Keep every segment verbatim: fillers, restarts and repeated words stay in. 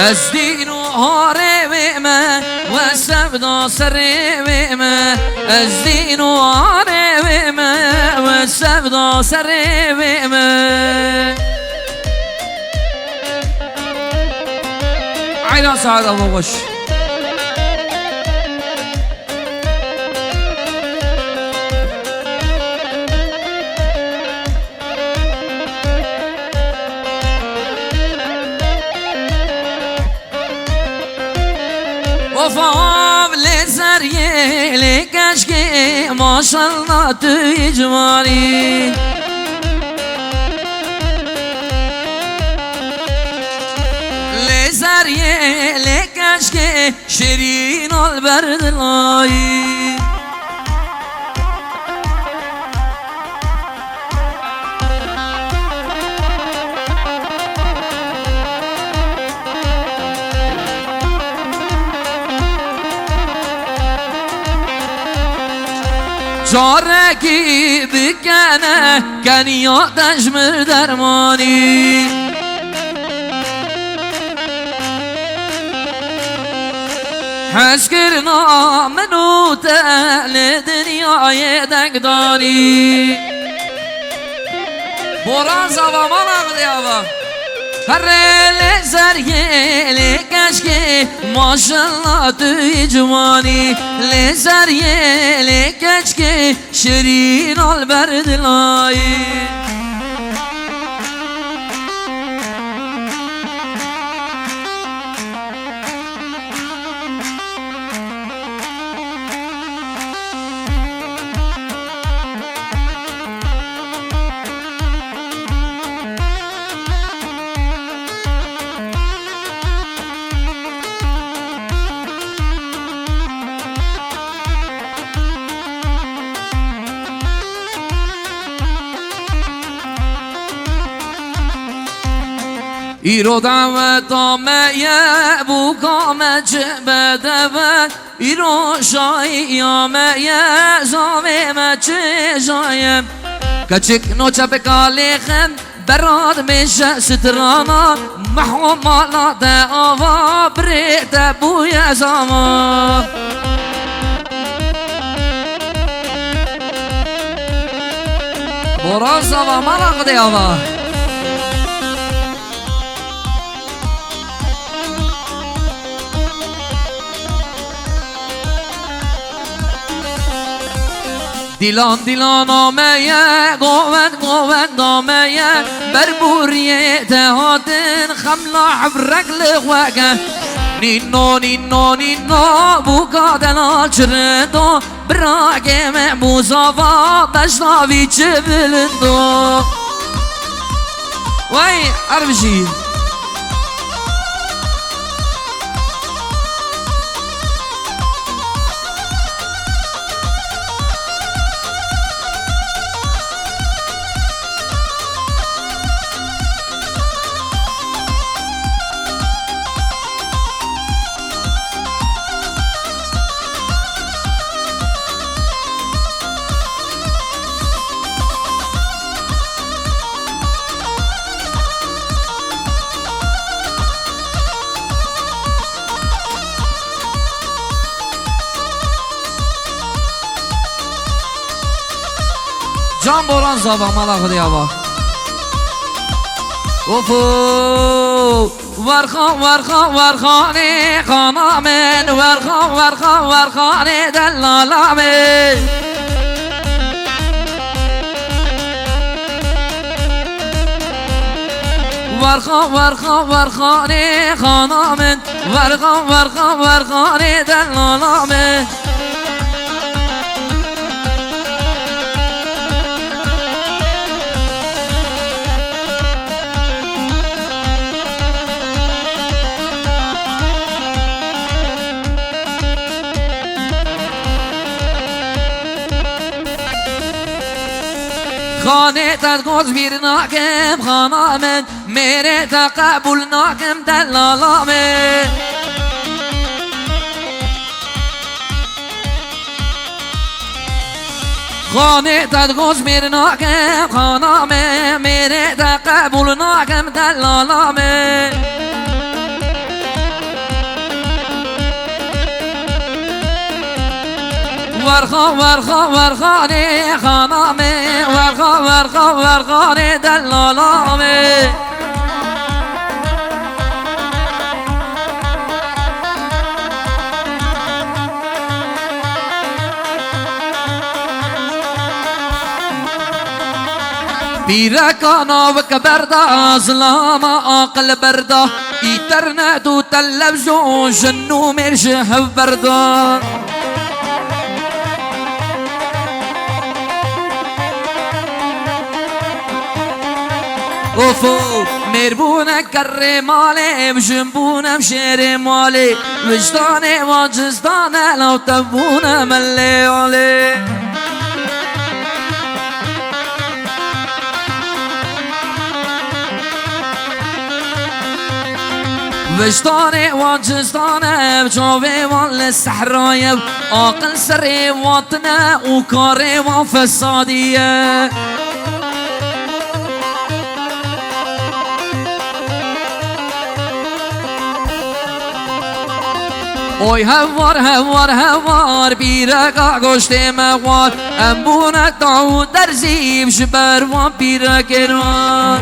Ez dîn û harê wê me, we sevda serê wê me. Ez dîn û harê wê me, we sevda serê wê me. Eyna saet, Allah weş. Of, of, lê zeriyê, lê keşkê, maşallah tu yî ciwanî. Lê zeriyê, lê keşkê, şêrîn al ber dilayî. Carekî bikene keniya te ji min dermanî. Hezkirina min û te li dinyayê dengdanî. Boran zava mala xwe de ava. Herê lê zeriyê, lê keşkê, maşallah tu yî ciwanî. Lê zeriyê, lê keşkê, şêrîn al ber dilayî. Îro daweta me ye, bûka me çi bedeve. Îro şayiya me ye, zavê me çi jaye. Keçik noçe bi kalê xem, berad mêşe strana, meho mala te ava, birê te bûye zama. Boran zava mala xwe de ava. Dîlan dîlana me ye, govend govenda me ye, ber bûriyê te hatin, xemla hevrek li xwe ke. Nîno, nîno, nîno, bûka delal çi rind o, birakê me bû zava, beşna vî çi bilind o. Wey, her bijî. Can Boran zava mala xwe de ava. Ofo! Werxa, werxa, werxanê xana min, werxa, werxa, werxanê delala min. Werxa, werxa, werxanê xana min, werxa, werxa, werxanê delala min. Xanê te goz bîr nakim, xana min. Mêrê te qebûl nakim delala min. Xanê te goz bîr nakim, xana min. Mêrê te qebûl nakim delala min. Werxa, werxa, werxanê xanamê, werxa, werxa, werxanê delalame. Pîreka navik berda, zilama aqil berda, înternet û televîzyon jin û mêr ji hev berda. Ofo, mêr bûne kerrê malê, jin bûne şêrê malê, wijdanê wan cizdan e, law tev bûne melê alê. Wijdanê wan cizdan e, çavê wan li sehra ye, aqil serê wan tune û karê wan fesadî ye. Oy hewar, hewar, hewar, pîreka goştê me xwar. Em bûne taw û derzî ji ber wan pîrekên wan.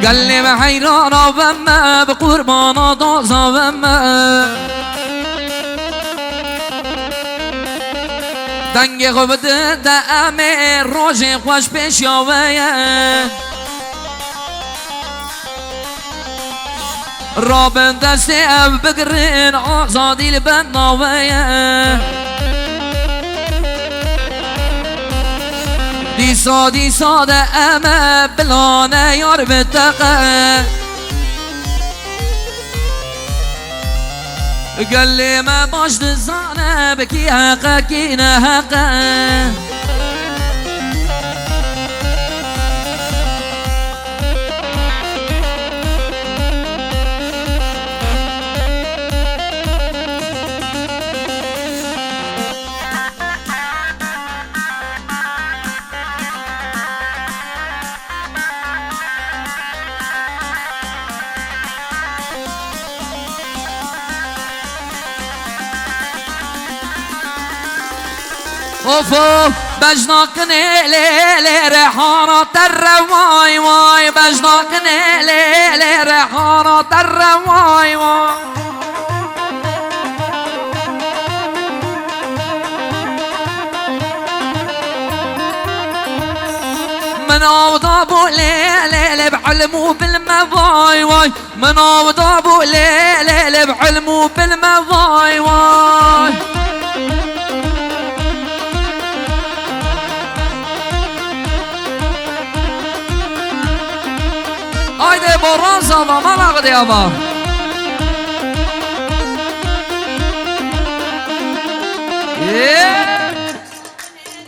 Gelê me heyrana ve me, bi qurbana doza ve me. Dengê xwe bidin de em ê, rojê xweş pêşiya we ye. Rabin destê ev bigirin, azadî li benda we ye. Dîsa, dîsa de em e, bila ne yar biteqe. Gelê me baş dizane, bi kî heqe, kî neheqe. Of of, bejna qinê lê lê rehana te re vay vay, bejna qinê lê lê rehana te re vay vay. Min av da bo lê lê lê bi ilm û bilme vay vay. Min av da bo lê lê lê bi ilm û bilme vay vay. Haydi Boran zava, mala gidê ava. Yeah.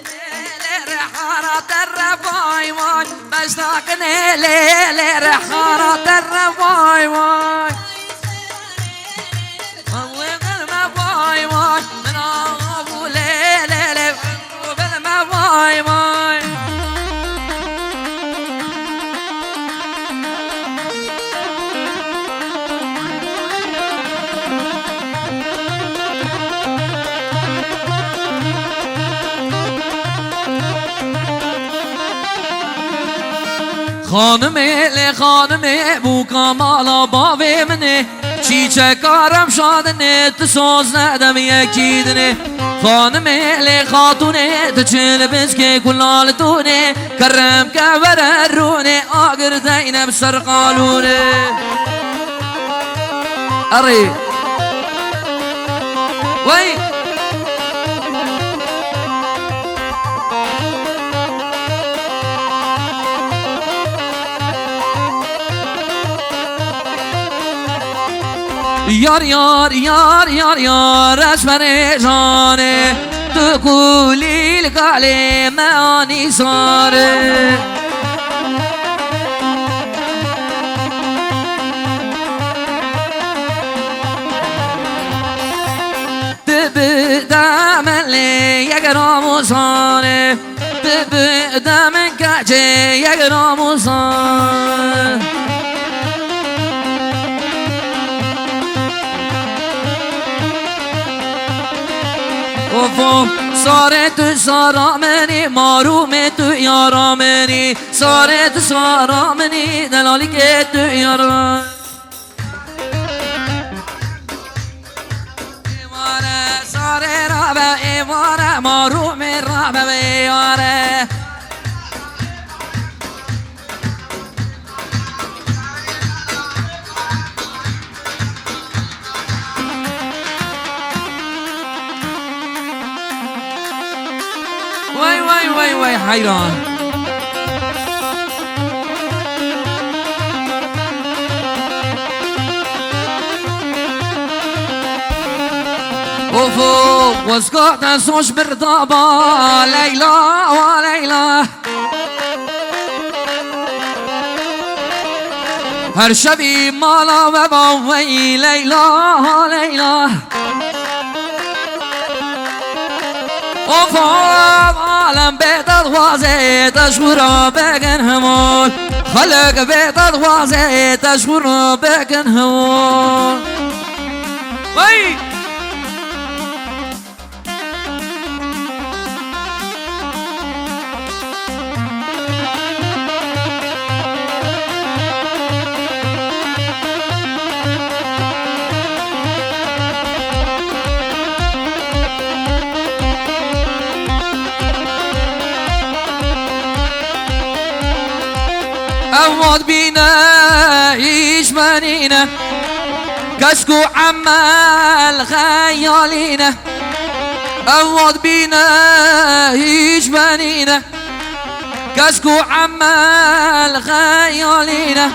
Lê lê rehana te re vay vay. Beşdaqinê lê lê rehana te re vay vay. Vay vay, vay vay, min awa bû lê lê lê, vay vay, vay vay. Xanimê lê xanimê, bûka mala bavê min ê. Çîçeka remşa dinê, tu soz nedem yekî dinê. Xanimê lê xatûnê, tu çi li biskê kulal tûnê. Kerem ke were rûnê, agir deyne bi ser qalûnê. Erê. Wey. Yar, yar, yar, yar, yar, ez perêşan ê. Tu kulî li kalê me anî sar ê. Tu bi Emelê yek ramûzanê, bi, bi, de min keçê yek ramûzan. Of, of, sarê tu sara min î, marûmê tu yara min î, sarê tu sara min î, delalîkê tu yara. Êware, sarê rabe, êware, marûmê rabe, êware. Wey, wey, wey, wey, heyran. Of, of, wezga te soş bir daba, Leyla, wa Leyla. Her şevî mala we va wey Leyla, Leyla. Of, of, alem bê te dixwaze, te ji xwe re bikin hemû. Xelk bê te dixwaze, te ji xwe re bikin hemû. Wey! Ew wan bîne hîç menîne. Kesk û emel xeyalî ne. Ew wan bîne hîç benî ne. Kesk û emel xeyalî ne.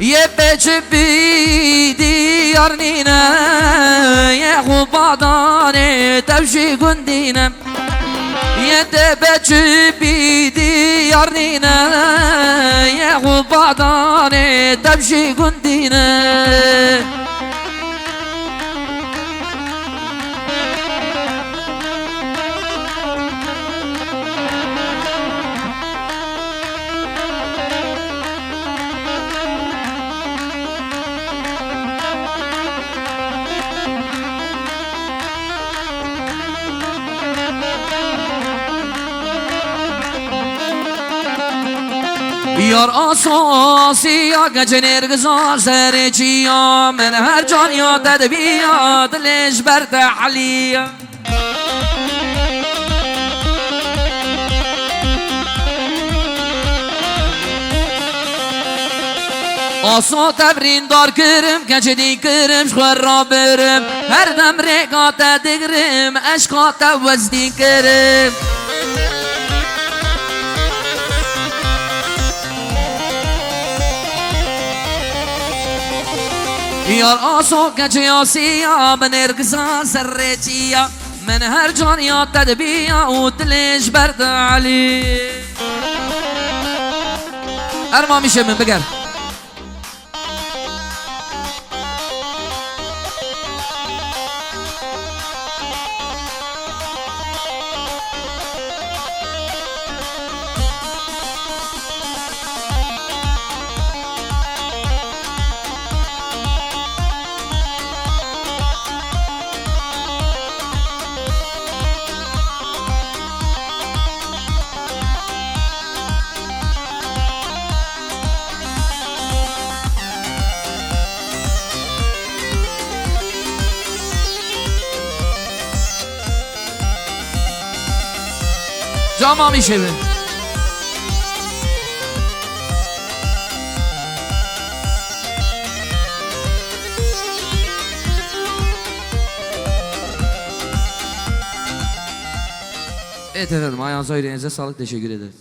Yê pêç bî diyar nîne. Yê xwe badanê tev jî gundî ne. Yê te beçû bî diyar nîne, yê xwe badanê tev jî gundî ne. Yar asasiya gecê nêrgiza serê çiya, min her cariya te dibiya, dilê ji ber te Elî. Asa te birîndar kirim, keçidî kirim, ji xwe rabirim. Her dem rêka te digirim, eşqa te wezdî kirim. Yar aso keçê asiya, bi nêrgiza serê çiya. Min her cariya te dibiya û dilê ji ber te Elî. Erma mîşê min biger. Cama mîşê be. Evet efendim, ayağınıza yüreğinize sağlık, teşekkür ederiz.